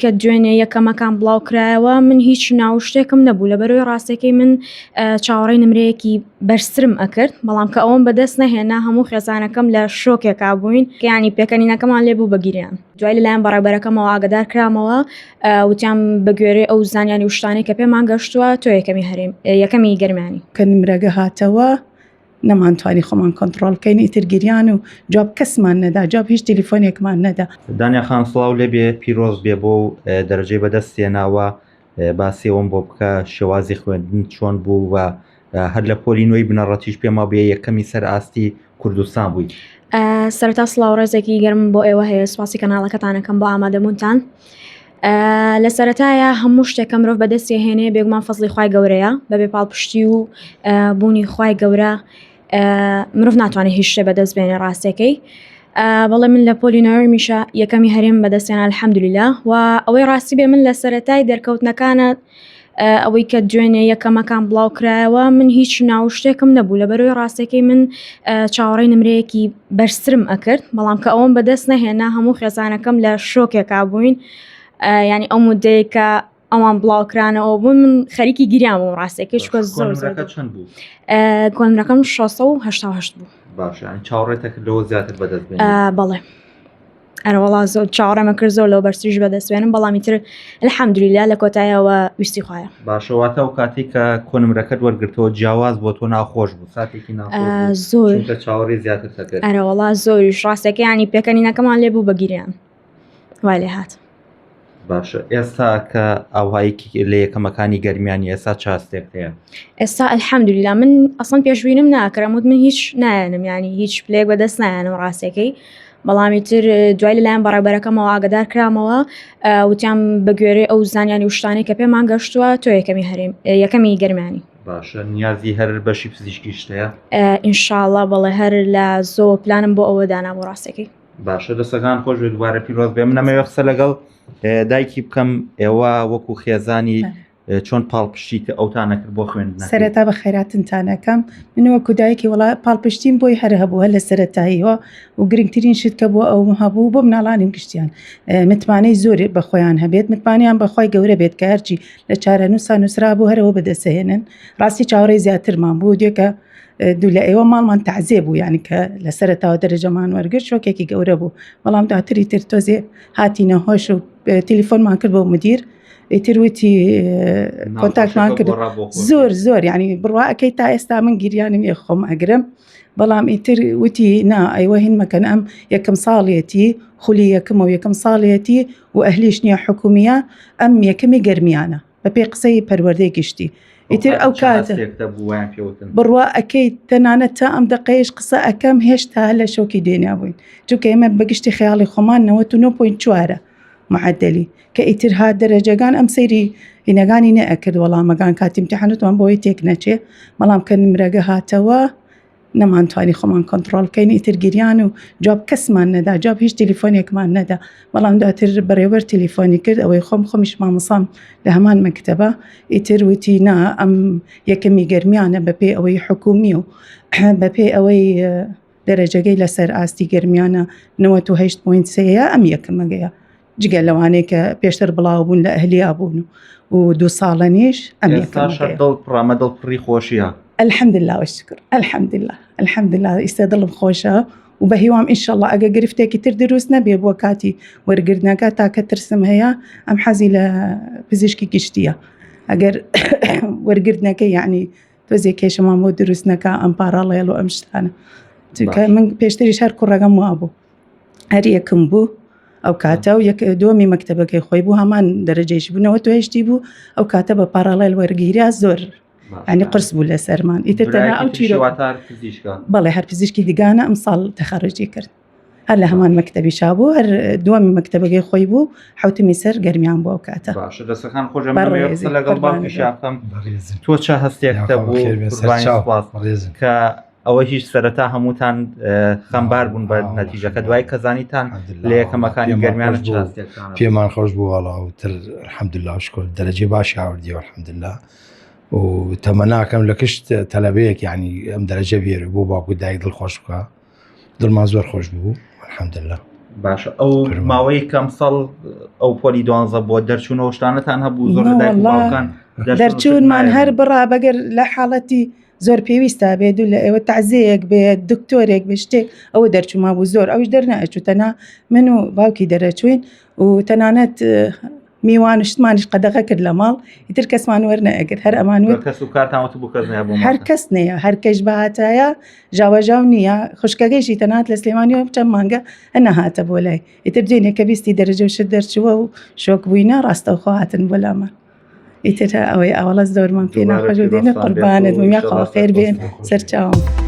کە دوێنێ یەکەمەکان بڵاو کرایەوە من هیچ ناو شتێکم نەبوو لەبەرەوەی ڕاستەکەی من چاوەڕێی نمرەیەکی بەرزترم ئەکرد بەڵام کە ئەوم بەدەست نەهێنا هەموو خێزانەکەم لە شۆکێکا بووین کەیانی پێکەنینەکەمان لێ بوو بەگیریان دوای لەلایەن بەڕێبەرەکەمەوە ئاگدار کرامەوە وتیان بە گوێرەی ئەو زانیاری و شتانەی کە پێمان گەشتووە تۆ یەکەمی هەرێم یەکەمی گەرمیانی. کە نمرەگە هاتەوە نەمانتوانی خۆمان کۆنتڕۆڵ بکەین ئیتر گریان و جواب کەسمان نەدا جواب هیچ تەلیفۆنێکمان نەدا. دانیا خان سڵاو لێبێ پیرۆز بێ بۆ دەرەجەی بەدەست هێناوە باسی ئەوەم بۆ بکە شێوازی خوێندن چۆن بوو و هەر لە پۆلی نوێی بنەڕەتیش پێم وابێ یەکەمی سەر ئاستی کوردستان بووی. سەرەتا سڵاو ڕێزێکی گەرم بۆ ئێوە هەیە سوپاسی کەناڵەکەتانەکەم بۆ ئامادەبوونتان. لە سەرەتایە هەموو شتێک کە مرۆڤ بەدەستی هێنێ بێگومان فەزڵی خوای گەورەیە بەبێ پاڵپشتی و بوونی خوای گەورە مرۆڤ ناتوانێت هیچ شتێ بەدەست بێنێ ڕاستەکەی بەڵێ من لە پۆلی نۆیەمیشە یەکەمی هەرێم بەدەستێنا الحەمدللە و ئەوەی ڕاستی بێ من لە سەرەتای دەرکەوتنەکانە ئەوەی کە دوێنێ یەکەمەکان بڵاو کرایەوە من هیچ ناو شتێکم نەبوو لەبەرەوەی ڕاستەکەی من چاوەڕێی نمرەیەکی بەرزترم ئەکرد بەڵام کە ئەوم بەدەست نەهێنا هەموو خێزانەکەم لە شۆکێکا بووین ینی ئەو مدەیە کە ئەوان بڵاوکرانەوە بوون من خەریکی گریان بووم ڕاستەکەی چکە زۆر زۆر چەند بوو کۆنمرەکەم 688 بوو باشە چاوەڕێتە لەوە زیاتر بەدەست بەڵێ ئەرەوەڵا زۆر چاوەڕێمە کرد زۆر لەو بەرزتریش بەدەستوێنم بەڵامی تر الحەمدللە لە کۆتایەوە ویستی خوایە. باشە واتە ئەو کاتێک کە کۆنمرەکەت وەرگرتەوە جیاواز بۆ تۆ ناخۆش بوو ساتێکی ناخۆش بوو زۆر چونکە چاوەڕێی زیاتر دەکرد. ئەرەوەڵا زۆریش ڕاستەکە ینی پێکەنینەکەمان لێ بوو بە گریان وای لێ هات. باشە ئێستا کە ئاوهایەکی لە یەکەمەکانی گەرمیانی ئێستا چ هەستێک هەیە؟ ئێستا الحەمدللە من ئەسڵەن پێشبینم ناکرم وت من هیچ نایەنم ینی هیچ پلەیەک بەدەست نایەنم ڕاستەکەی بەڵامی تر دوای لەلایەن بەڕێبەرەکەمەوە ئاگدار کرامەوە وتیان بە گوێرەی ئەو زانیاری و شتانەی کە پێمان گەشتووە تۆ یەکەمی هەرێم یەکەمی گەرمیانی. باشە نیازی هەر بەشی پزیشکیشت هەیە؟ ئینشاڵڵا بەڵێ هەر لە زۆ پلانم بۆ ئەوە دانا بۆ ڕاستەکەی. باشە دەستەکان خۆش بێت دووبارە پیرۆز بێ من ئەمەوێ قسە لەگەڵ دایکی بکەم ئێوە وەکو خێزانی چۆن پاڵپشتی کە ئەوتان نەکرد بۆ خوێندنەکەی؟ سەرەتا بە خێراتنتان ئەکەم من وەکو دایکی وڵا پاڵپشتیم بۆی هەر هەبوو هەر لە سەرەتاییەوە و گرنگترین شت کە بۆ ئەو هەبوو بۆ مناڵانیم گشتیان متمانەی زۆر بە خۆیان هەبێت متمانیان بەخوای گەورە بێت کە هەرچی لە چارەنووسا نووسرا بوو هەرەوە بەدەسەهێنن ڕاستی چاوەڕێی زیاترمان بوو دوێکە دوو لە ئێوە ماڵمان تەعزیە بوو یعنی کە لە سەرەتاوە دەرەجەمان وەرگرت شۆکێکی گەورە بوو بەڵام دواتری تر تۆزێ هاتینە هۆش و تەلیفۆنمان کرد بۆ مدیر ئیتر وتی کۆنتاکتمان کرد زۆر زۆر یعنی بڕوا ئەەکەی تا ئێستا من گریانم یە خۆم ئەگرم بەڵام ئیتر وتی نا ئەیوە هین مەکەن ئەم یەکەم ساڵیەتی خولی یەکەمە و یەکەم ساڵیەتی و ئەهلیش نییە حکومیە ئەم یەکەمی گەرمیانە بەپێی قسەی پەروەردەی گشتی ئیتر ئەو کاتە بڕوا ئەکەی تەنانەت تا ئەم دەقەیش قسە ئەکەم هێشتا لە شۆکی دێنا بووین چونکە ئێمە بەگشتی خەیاڵی خۆمان 99.4 معدلی کە ئیتر هات دەرەجەگان ئەم سەیری هینەگانی نەئەکرد وەڵامەگان کاتی امتحانەتمان بۆی تێک نەچێ بەڵام کە نمرەگە هاتەوە نەمانتوانی خۆمان کۆنتڕۆڵ بکەین ئیتر گریان و جواب کەسمان نەدا جواب هیچ تەلیفۆنێکمان نەدا بەڵام دواتر بەڕێوەبەر تەلیفۆنی کرد ئەوەی خۆم خۆمیش مامۆسام لە هەمان مەکتەبە ئیتر وتی نا ئەم یەکەمی گەرمیانە بەپێی ئەوەی حکومی و بەپێی ئەوەی دەرەجەگەی لەسەر ئاستی گەرمیانە 98.3 ئەم یەکەمەگەیە جگە لەوانەی کە پێشتر بڵاو بوون لە ئەهلیا بوون و دوو ساڵەنیش ئەم دڵ پڕامە دڵ پڕی خۆشیە الحمدلله والشکر الحمدلله الحمدلله ئیستا دڵم خۆشە و بە هیوام ئینشەڵا ئەگە گرفتێکی تر دروست نەبێ بۆ کاتی وەرگرتنەکە تاکە ترسم هەیە ئەم حەزی لە پزیشکی گشتیە ئەگەر وەرگرتنەکە یعنی تۆزێک کێشەمان بۆ دروست نەکا ئەم پاراڵێڵ و ئەم شتانە چونکە من پێشتریش هەر کوڕەکەم وابوو هەر یەکم بوو ئەو کاتە و یەک دووەمی مەکتەبەکەی خۆی بوو هەمان دەرەجەیش بوونەوە تو هێشتی بوو ئەو کاتە بە پاراڵێل وەرگیرا زۆر ئەنی قرس بوو لەسەرمان ئیتر تەنها ئەو چیرۆک بەڵێ هەر پزیشکی دگانە ئەم ساڵ تەخەرجی کرد هەر لە هەمان مەکتەبی شابوو هەر دووەمی مەکتەبەکەی خۆی بوو حوتمی سەر گەرمیان بۆ ئەو کاتە باشە دەستەکان خۆش لەگەڵ باوکی شاکەم تۆ چه هەستێک بوو کە ئەوە هیچ سەرەتا هەمووتان خەمبار بوون بە نەتیجەکە دوای کە زانیتان لە یەکەمەکانی گەرمیان پێمان خۆش بوو وەڵا و تر الحمدلله شکر دەرەجەی باشی هاوردیەوە الحمدلله و تەمەناکەم لە کشت تەلەبەیەک یعنی ئەم دەرەجە بێرە بۆ باوک و دایک دڵخۆش بکە دڵمان زۆر خۆش بوو الحمدلله. باشە ئەو ماوەی کەم ساڵ ئەو پۆلی دوانزە بۆ دەرچوونەوە شتانەتان هەبوو زۆر باوکان دەرچوونمان هەر بڕا بەگەر لە حاڵەتی زۆر پێویستە بێ دوو لە ئێوە تەعزیەیەک بێت دکتۆرێک بێ شتێک ئەوە دەرچووما بوو زۆر ئەوش دەرنەئەچوو تەنها من و باوکی دەرەچووین و تەنانەت میوانشتمانیش قەدەغە کرد لە ماڵ ئیتر کەسمان وەرنەئەگرت هەر ئەمان وت کەس و کارتان وت بوو کەس نەیە بۆ هەر کەس نەیە هەر کەش بهاتایە ژاوەژاو نییە خوشکەکەیشی تەنات لە سلێمانیەوە چەند مانگە نەهاتە بۆ لای ئیتر دوێنێ کە بیستی دەرەجە و شت دەرچووە و شۆک بووینە ڕاستەوخۆ هاتن بۆ لامان. ئیتر ئەوەی ئاوەڵە زۆرمان پێ ناخۆش دێنە قوربانت بم یاخوا خێر بێن سەرچاوم.